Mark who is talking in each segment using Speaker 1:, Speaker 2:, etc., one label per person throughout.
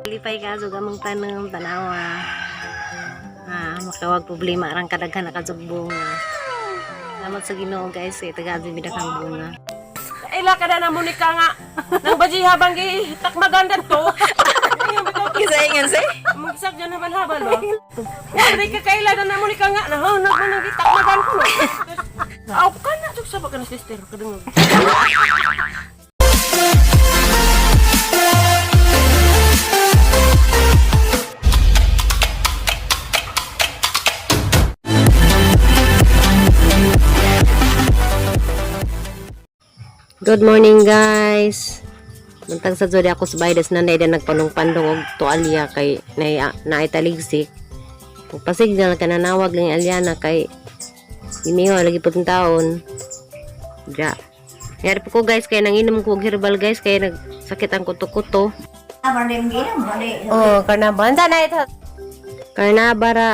Speaker 1: Lipay ka so among tanom tanawa. Ah, makawag problema arang kadaghan na kajug bunga. Salamat sa Ginoo, guys, kay tagaan mi daghang bunga.
Speaker 2: Ila ka na na Monica nga. Nang baji habang gi takmagan to.
Speaker 3: Kisaingan say?
Speaker 2: Magsak dyan habal-habal ba? Wala ka kaila na na Monica nga na ha nag nang gitakmagan ko. Aw ka na jud sa ka na sister kadungog.
Speaker 1: Good morning, guys. Buntag sa jud ako sa baydas na nay nagpanong-pandong og tualya kay nay naay taligsik. Pagpasignal ka nanawag lang Aliana kay gimiho lagi pud taon. Ja. Yari po ko, guys, kay nanginom ko og herbal, guys, kay nagsakit ang kuto-kuto. Oh, karnaba. Unsa na ito? Karnaba ra.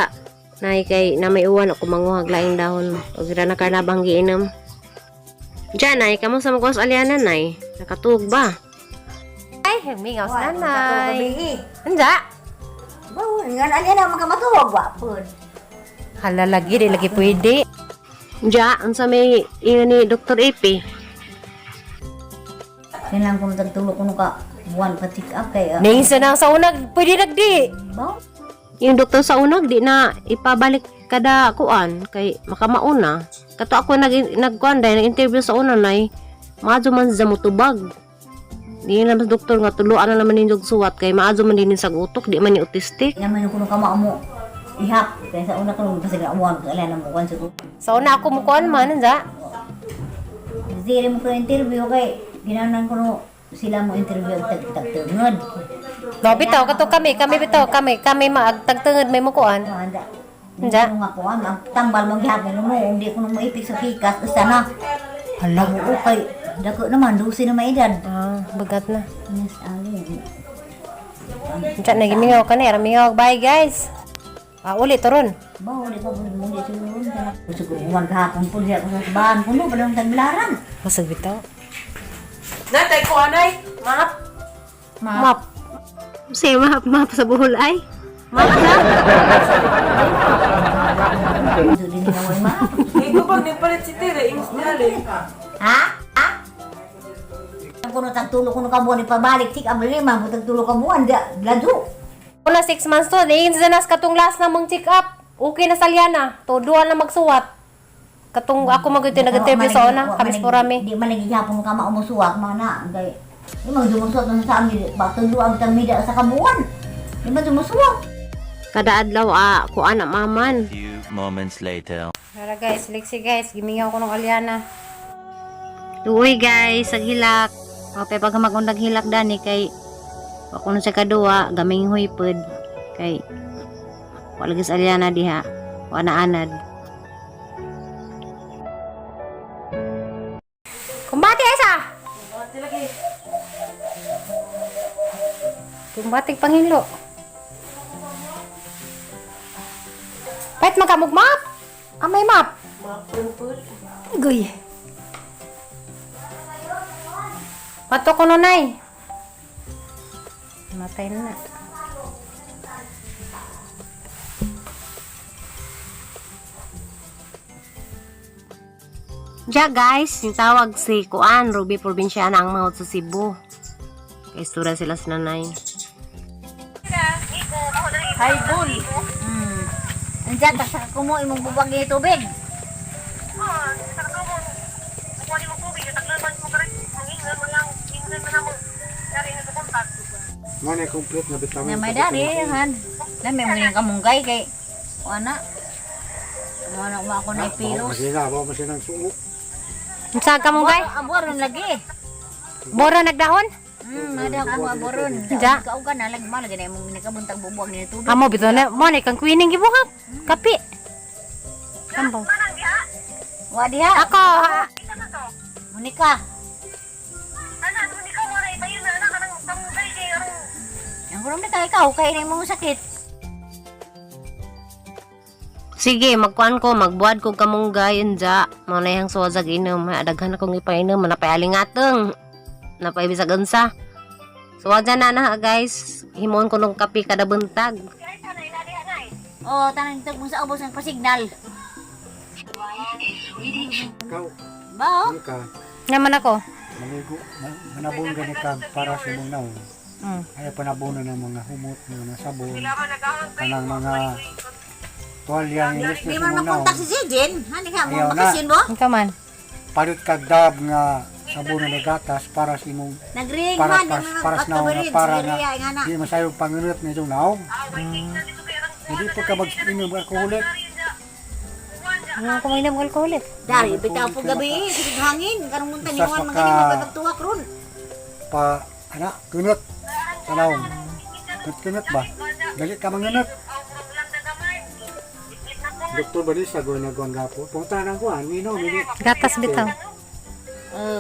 Speaker 1: Nay kay na may uwan ako manguhag laing dahon. Og ira na karnaba ang giinom. Diyan, nay, kamo sa magwas Aliana, nay? Nakatuog ba?
Speaker 3: Ay, mingaw sa nanay. Anja?
Speaker 4: Nga na na makamatuog wa pud.
Speaker 3: Hala lagi, di lagi pwede.
Speaker 1: Diya, unsa may ingon ni Dr. AP?
Speaker 4: Kailangan ko matagtulog kuno ka buwan pa check up kay
Speaker 3: Ning sa nang sa unag, pwede nagdi.
Speaker 4: ba?
Speaker 1: Yung doktor sa unag di na ipabalik kada kuan kay makamauna. Kato ako nag nagkuan dahil nag-interview sa una, nay. Maadyo man sa mutubag. Di naman sa doktor nga tuluan na naman ninyog suwat kay maadyo man din sa utok, di man ni autistic.
Speaker 4: Naman kuno ka mo ihap kay sa una kuno basig na uwan kay na mo kuan siguro.
Speaker 3: Sa una ako mukuan man, anja.
Speaker 4: Dili mo ko interview kay ginanan kuno sila mo interview og tag tagtungod.
Speaker 3: No, bitaw kato kami, kami bitaw, kami, kami maagtagtungod may mukuan.
Speaker 4: Anda.
Speaker 3: Anja?
Speaker 4: Nga ko ang tambal mo gihapon mo hindi ko maipik sa pikas usa na.
Speaker 3: Hala.
Speaker 4: Oo kay dako naman 12 na may edad.
Speaker 3: Ah, bagat na.
Speaker 4: Yes, ali.
Speaker 3: Anja na gimingaw ka na, mingaw. Bye, guys. Ah, uli turon.
Speaker 4: Ba, di pa po mo di siguro. Siguro buwan kahapon po siya ko sa bahan kuno pa lang tagbilaran.
Speaker 3: Masag bitaw.
Speaker 2: Natay ko anay. Map.
Speaker 3: Map.
Speaker 1: Si map map sa buhol ay. Map na.
Speaker 4: Doon din na way ma.
Speaker 2: Igo pag nagpalit si Tere ingos dali.
Speaker 4: Ha? Ha? Kuno tagtulo kuno ka buwan ipabalik tik ang lima mo tagtulo ka buwan da lado.
Speaker 3: Una 6 months to, niingin sa nas katong last na mong check up. Okay na salyana. Todo na magsuwat. Katong ako magyud nag-interview sa una, kami sa purami.
Speaker 4: Di man lagi gihapon ka maumusuwak mga na kay di man dumusuwak sa amin ba tulo ang tagmida sa kabuan. Di man dumusuwak.
Speaker 1: Kada adlaw ah, kuan na maman.
Speaker 5: Few moments later.
Speaker 3: Tara guys, liksi guys, gimingaw ko ng Aliana.
Speaker 1: Luoy, guys, sa hilak. Okay pag magundag hilak dani kay wa kuno sa kaduwa gaming huy pod kay wala gis Aliana diha. Wa na anad.
Speaker 3: Kumbati esa. Kumbati panginlo. Pait makamog map. Ah, may map. Guy. Pato ko nay. Matay na na.
Speaker 1: Diya, guys, yung tawag si Kuan, Ruby Provinciana ang mahod sa Cebu. Kay istorya sila sa nanay.
Speaker 2: Hi bull.
Speaker 4: Andiyan ta sa kumo imong bubag ni tubig.
Speaker 6: Mo na complete na vitamin.
Speaker 4: Na may dari han. Na may mga kamunggay kay ana. Wala ko ako na pilos.
Speaker 6: Masina, ba masina ang suo.
Speaker 3: Unsa ka mo gay?
Speaker 4: Aboron lagi.
Speaker 3: Bora nagdahon?
Speaker 4: Ada ko aboron.
Speaker 3: Ja.
Speaker 4: Kauga na lagi malagi na imong nakabuntag bubuag ni tubig.
Speaker 3: Amo bitaw na mo ni kang queening gibuhat. Kapi. Kambo.
Speaker 4: Wa diha.
Speaker 3: Ako ha.
Speaker 4: Monica. Ang kurang na ikaw kay na imong sakit.
Speaker 1: Sige, magkuan ko, magbuad ko kamunggay, unja. Mo na yang suwazag inom. Ha, daghan akong ipainom, manapay alingateng. Napay bisag unsa. Suwaza na na, guys.
Speaker 3: Himuon ko nung kape kada buntag.
Speaker 4: Oh, tanan tag mo sa ubos ang pasignal.
Speaker 6: Ikaw,
Speaker 4: Ba oh?
Speaker 6: ano ka,
Speaker 3: Naman ako.
Speaker 6: maligo, manabon gani ka para sa imong naong. Ay panabonan ng mga humot, mga sabon, kanang mga tuwalya nga ilis
Speaker 4: Di
Speaker 6: na sa
Speaker 4: man
Speaker 6: imong naong.
Speaker 4: makontak si Jin. Hani ka mo
Speaker 6: Ayaw na.
Speaker 4: makasin mo?
Speaker 3: Ikaw man.
Speaker 6: Palit kag dab nga sabon na nagatas para sa imong
Speaker 4: Nagring
Speaker 6: para
Speaker 4: man
Speaker 6: para, para sa naong nga para nga di masayog pangunot na itong naong. Hindi pa ka mag-inom alkoholik.
Speaker 3: Ano ako mainom ng alkoholik?
Speaker 4: Dari bitaw po gabi, sige hangin, karong munta ni
Speaker 6: Usas
Speaker 4: Juan
Speaker 6: maka-
Speaker 4: magani magpagtuwak ron.
Speaker 6: Pa ana kunot sa naong. Kunot ba? Dali ka mangunot. Doktor Balisa go na guan gapo. Punta na ko ani no mini.
Speaker 3: Gatas bitaw.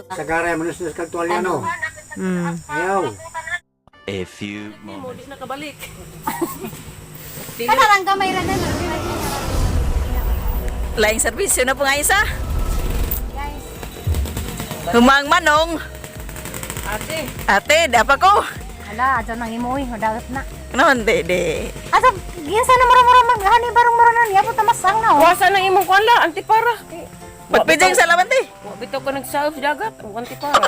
Speaker 6: Sagara man nus kag tuwalya no. Ayaw.
Speaker 5: A few
Speaker 2: Mo
Speaker 5: moments.
Speaker 2: di na kabalik.
Speaker 3: Kanarang gamay ra na.
Speaker 7: Laing serbisyo na po nga isa. Humang manong.
Speaker 2: Ate,
Speaker 7: Ate, dapa ko.
Speaker 3: Ala, adyo nang imo oy, dagat na.
Speaker 7: Ano di, di.
Speaker 3: Asa ginsa na mura-mura mag hani barong mura na niya punta mas ang na. oh.
Speaker 2: kuwasa nang imong kuan la, antipara.
Speaker 7: Pagpijang sa laban, te.
Speaker 2: Wa bitaw ka nagsaop sa dagat, ang antipara.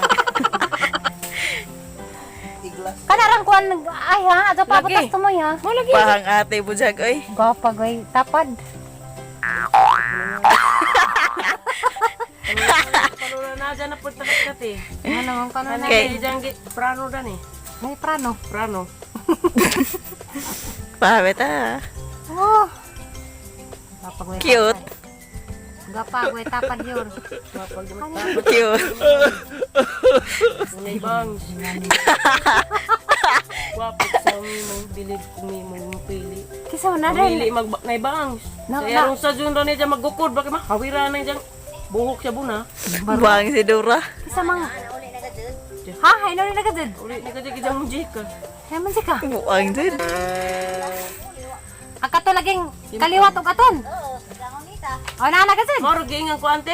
Speaker 3: Kanarang kuan ay ha, adyo pa
Speaker 2: Lagi.
Speaker 3: butas tumoy ha.
Speaker 2: Mo lagi.
Speaker 7: Pahang ate, bujag, oy.
Speaker 3: Gwapa goy, tapad.
Speaker 2: Palula na dyan na punta kat eh.
Speaker 3: Ano man kano na.
Speaker 7: Okay.
Speaker 2: Okay. Diyan prano dan eh.
Speaker 3: May prano.
Speaker 2: Prano.
Speaker 7: Pahawit, ah.
Speaker 3: Oh. Gwapa goy.
Speaker 7: Cute.
Speaker 3: Gwapa goy tapad yun.
Speaker 7: Cute.
Speaker 2: Unay bangs. Wapo sa imong bilib kung imong pili.
Speaker 3: Kisa man na rin.
Speaker 2: Pili mag nay bangs.
Speaker 3: Na-
Speaker 2: Sa yarong sa jun ron niya magukod bakit ma hawira na dyan buhok siya buna.
Speaker 7: Buang si Dora.
Speaker 3: Kisa mang Ha, hay na rin agad.
Speaker 2: Uli ni ka dyan mo jika.
Speaker 3: Hay man ka.
Speaker 7: Buang din.
Speaker 3: Akato laging kaliwat og aton.
Speaker 4: Oo, langon nita.
Speaker 3: O na na gazed.
Speaker 2: Moro giingan ko ante.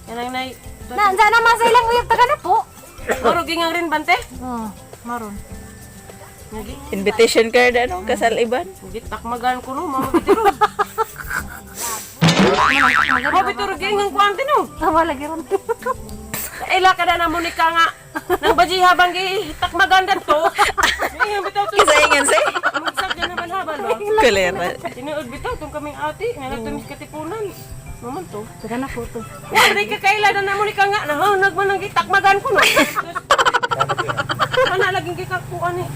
Speaker 2: Kanang nay.
Speaker 3: Na, ansa na man sa ilang uyab taga na po.
Speaker 2: Moro giingan rin bante.
Speaker 3: Oh, maron.
Speaker 2: Nagi
Speaker 7: Invitation card, ano? Kasal iban.
Speaker 2: gitakmagan ko no mama bitiro. Mama bitiro giingan ko ante no.
Speaker 3: Tawa lagi ron.
Speaker 2: Ila ka na na Monica nga. Nang baji habang gitakmagan to. Giingan bitaw to.
Speaker 7: Kisa ingan, say.
Speaker 2: Magsak dyan naman habal ba?
Speaker 7: Kulera.
Speaker 2: Tinuod bitaw tong kaming ate nga nagtumis katipunan. Maman to.
Speaker 3: Taga na po to.
Speaker 2: Wa di ka kaila na na Monica nga na nagman nang gitakmagan ko no. Ana laging gikakuan eh.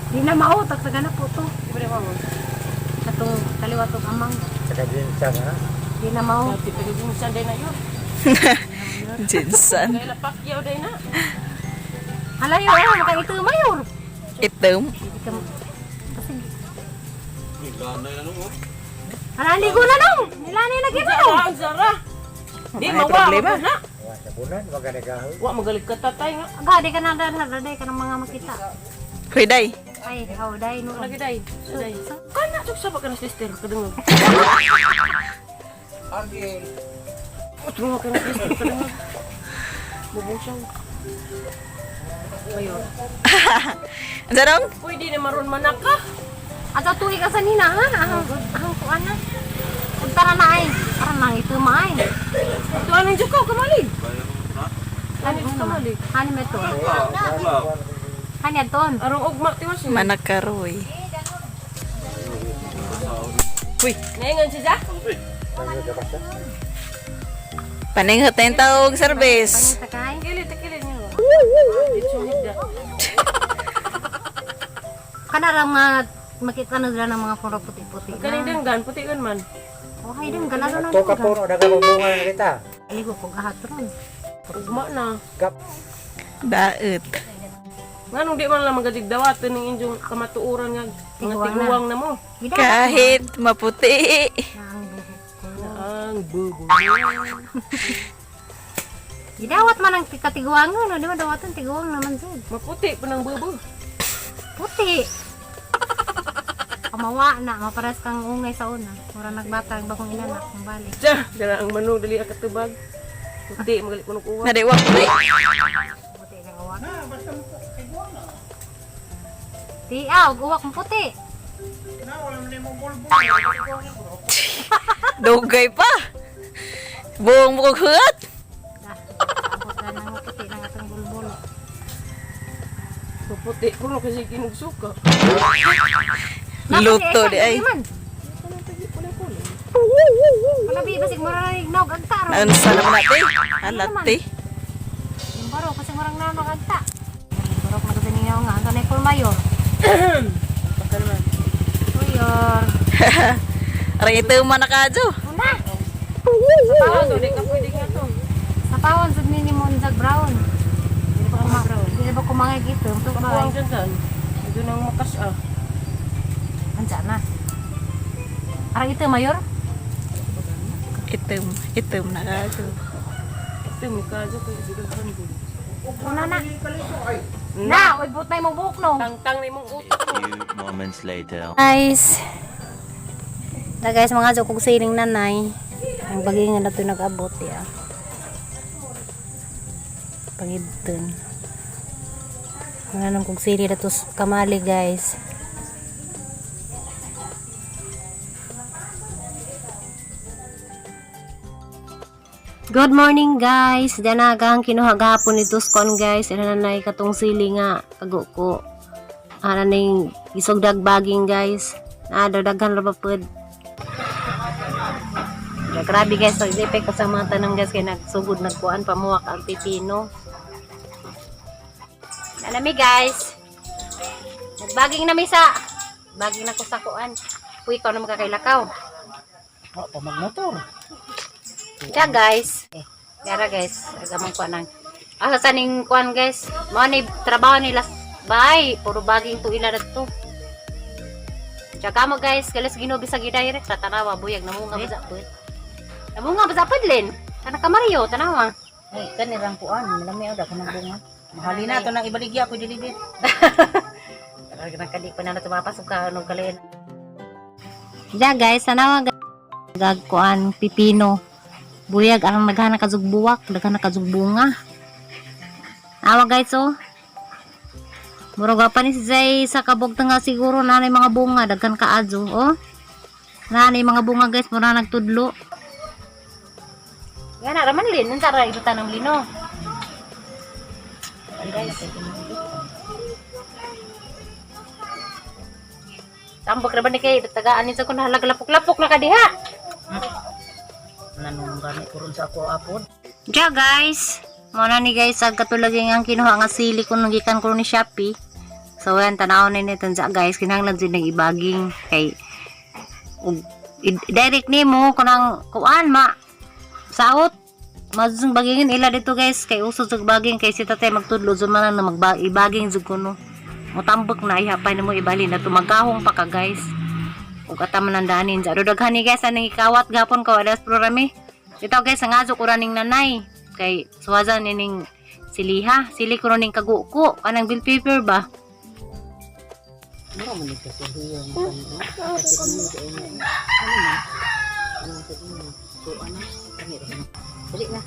Speaker 3: Di na mautak taga na po to.
Speaker 2: Di ba di ba mo?
Speaker 3: Katong kaliwat og amang.
Speaker 6: Saka din siya ha.
Speaker 3: Di na mao.
Speaker 2: Dati pa yung Sunday na yun.
Speaker 7: Jinsan.
Speaker 2: Kaila pakyaw day na.
Speaker 3: Halayo oh, maka ito mayor.
Speaker 7: Itom.
Speaker 3: Hala ligo na nung. Nilani na gid mo.
Speaker 2: Zara, Zara. Di
Speaker 7: May
Speaker 2: mawa
Speaker 7: problema.
Speaker 2: na.
Speaker 6: Wa sabunan, wa ganagaho.
Speaker 2: Wa magalig ka tatay nga.
Speaker 3: Aga di ka na dai ka ng mga makita.
Speaker 7: Hoy, day.
Speaker 3: Ay, aw dai no.
Speaker 2: Lagi day. Day. Kana jud sa ka na sister kadungog. Age. Otro ka na sister kadungog. Bubusang. Mayor.
Speaker 7: Ang sarong?
Speaker 2: Pwede na maron manaka.
Speaker 3: Ato tuig ka sa nina ha. Ahang ahang kuan na. Ug tara na ay. Tara na ito maay.
Speaker 2: Ito anong jukaw kamalig. Ano
Speaker 3: Ano
Speaker 2: kamalig?
Speaker 3: Hani me to. Hani aton.
Speaker 2: Arong ugma tiwas.
Speaker 7: Manakaroy. Uy,
Speaker 2: Naingan siya ja?
Speaker 7: paninghot na yung tawag service.
Speaker 3: Takay.
Speaker 2: Takili, takili niyo. Dito higda.
Speaker 3: Kana ra mga makita na sila ng mga puro puti-puti.
Speaker 2: Kaning denggan puti kan man.
Speaker 3: Okay din ganado na.
Speaker 6: To ka puno daga bunga na kita.
Speaker 3: Ligo ko gahat ron.
Speaker 2: Ugma na.
Speaker 6: Gap.
Speaker 7: Daet.
Speaker 2: Nganong di man lang magadigdawatan ng inyong kamatuoran nga mga
Speaker 3: Tiguang na.
Speaker 2: tiguang na mo.
Speaker 3: Gida.
Speaker 7: Kahit maputi.
Speaker 3: Na ang buhok ko.
Speaker 2: Ang bubo.
Speaker 3: Gidawat man ang katiguangan, no? Di ba dawatan tiguang naman sad.
Speaker 2: Maputi pa ng bubo.
Speaker 3: Puti. Kamawa na, mapares kang ungay sa una. Mura nagbata ang bagong inanak, ang balik.
Speaker 2: Tiya, dala ang manong dali ang katubag. Puti, magalit ko uwa.
Speaker 7: Nadiwak puti.
Speaker 3: Puti kang uwak. Tiaw, uwak mo puti.
Speaker 7: Dugay pa. Buong mo kog huat.
Speaker 3: Abot na nang puti ng atong bulbul.
Speaker 2: Puputi ko no kasi kinugsuka.
Speaker 7: Luto di ay.
Speaker 3: Palabi basig mura na ignog agta ro.
Speaker 7: Naunsa naman natin? Halati.
Speaker 3: Yung baro kasi murang nanog agta. Barok na kasi niya nga ang kanay mayor.
Speaker 2: Baka naman.
Speaker 3: Mayor.
Speaker 7: Aray ito man na kadyo.
Speaker 3: Una.
Speaker 2: Ah, so di ka pwede nga to.
Speaker 3: Sa pawon sad ni Monzag Brown. Dili ba kuma dili ba kumangay gito? Ito ba?
Speaker 2: Kapuang dyan dyan. Ito nang makas ah.
Speaker 3: Ansa na. Arang ito mayor?
Speaker 7: Itim, itim na kadyo.
Speaker 2: Ito may kadyo kaya siguro.
Speaker 3: Una na. Na, oy butay mo buhok no.
Speaker 2: Tangtang na imong utak.
Speaker 5: Few moments later.
Speaker 3: Guys. Na guys, mga jok kog siling nanay. Ang bagay nga nato nag-abot ya. Pangidton. Mga nang kog sili dato kamali guys. Good morning guys. Danagang kinuha gahapon ni Tuskon guys. Ina nanay katong sili nga kago ko. Ana ning isugdag baging guys. Ah, daghan ra ba pud. Ya, grabe guys, naglipay ko sa mga tanong guys kay nagsugod nagkuan pamuwak ang pipino. Alami guys. Nagbaging na mi sa baging na ko sa kuan. Uy, ikaw na makakailakaw.
Speaker 6: Wa pa magmotor.
Speaker 3: Siya guys. Yara guys, agamang kuan ang. Asa sa ning kuan guys. Mao ni trabaho nila bay, puro baging tuila to. Tsaka mo guys, kalas ginubi sa gidirect sa tanawa buyag namunga ba sa pud. Namunga ba sa pud Lin? Kana ka Mario, tanawa.
Speaker 4: Ay, kanirang kuan, malami og daghan ng bunga. Mahalin na to nang ibaligya ko deliver.
Speaker 3: Talaga kadi pa na tumapasok ka anong kalayan. Ja guys, tanawa gag kuan pipino. Buyag ang naghanak ka buwak, daghan ka bunga. Awa guys oh. Murag pa ni si Zay sa kabog nga siguro nanay mga bunga daghan ka adyo oh. Nanay mga bunga guys, mura nagtudlo. Yan na raman lin, unsa ra ibutan ng lino. Guys. Tambak ra ba ni kay tagaan ni sa kun halag lapok-lapok na ka diha.
Speaker 4: Nanong gani ko ron sa ako apod.
Speaker 3: Ja guys, mao na ni guys ang katulaging ang kinuha nga sili ko nung gikan ko ni Shopee. So ayan, tanaw na nito ja guys, kinahanglan jud ng ibaging kay ug direct nimo kunang kuan ma saot mazung bagingin ila dito guys kay uso jud baging kay si tatay magtudlo jud man na magba ibaging jud kuno. Motambok na ihapay nimo ibalhin na tumagahong pa ka guys. Ug ata man ang danin ja. Daghan ni guys aning ikawat gapon ka wala programe. Ito guys, ang aso ko ning nanay. Kay suwaza nining siliha. Sili ko ning kaguko. Kanang bill paper ba?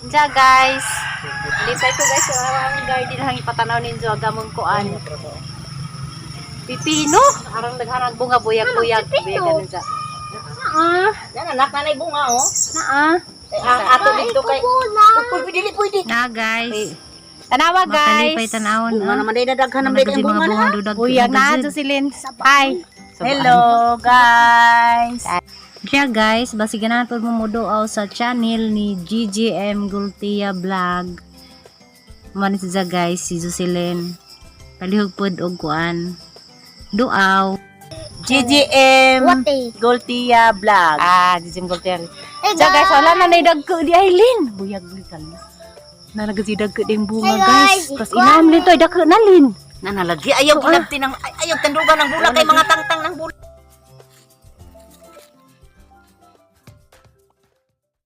Speaker 3: Ja guys. Lipay ko guys, ang aming garden hang ipatanaw ninyo agamong kuan. Pipino, arang naghanag bunga buyag-buyag. Pipino. Ah,
Speaker 4: Yan anak nanay bunga oh.
Speaker 3: naa.
Speaker 4: Ay, ang ato dito kay Uy, dili pwede.
Speaker 3: Na guys. Tanawa guys. Makalipay tanawon.
Speaker 4: Bunga naman day dadaghan naman day ang bunga na.
Speaker 3: Buyag na Jocelyn. Hi.
Speaker 4: Hello guys.
Speaker 3: Siya guys, basi ganahan po mo muduaw sa channel ni GGM Gultia Vlog. Man siya guys, si Jocelyn. Palihog pod og kuan. Duaw.
Speaker 4: GGM Goltia Vlog.
Speaker 3: Ah, GGM Gultia. Siya guys, wala na nay dagko di Aileen. Buyag buyag na. Nalagasi dagko din bunga guys. Pas inam nito ay dagko na Lin.
Speaker 4: Nanalagi ayaw ginabti ng ayaw tandugan ng bulak kay mga tangtang ng bulak.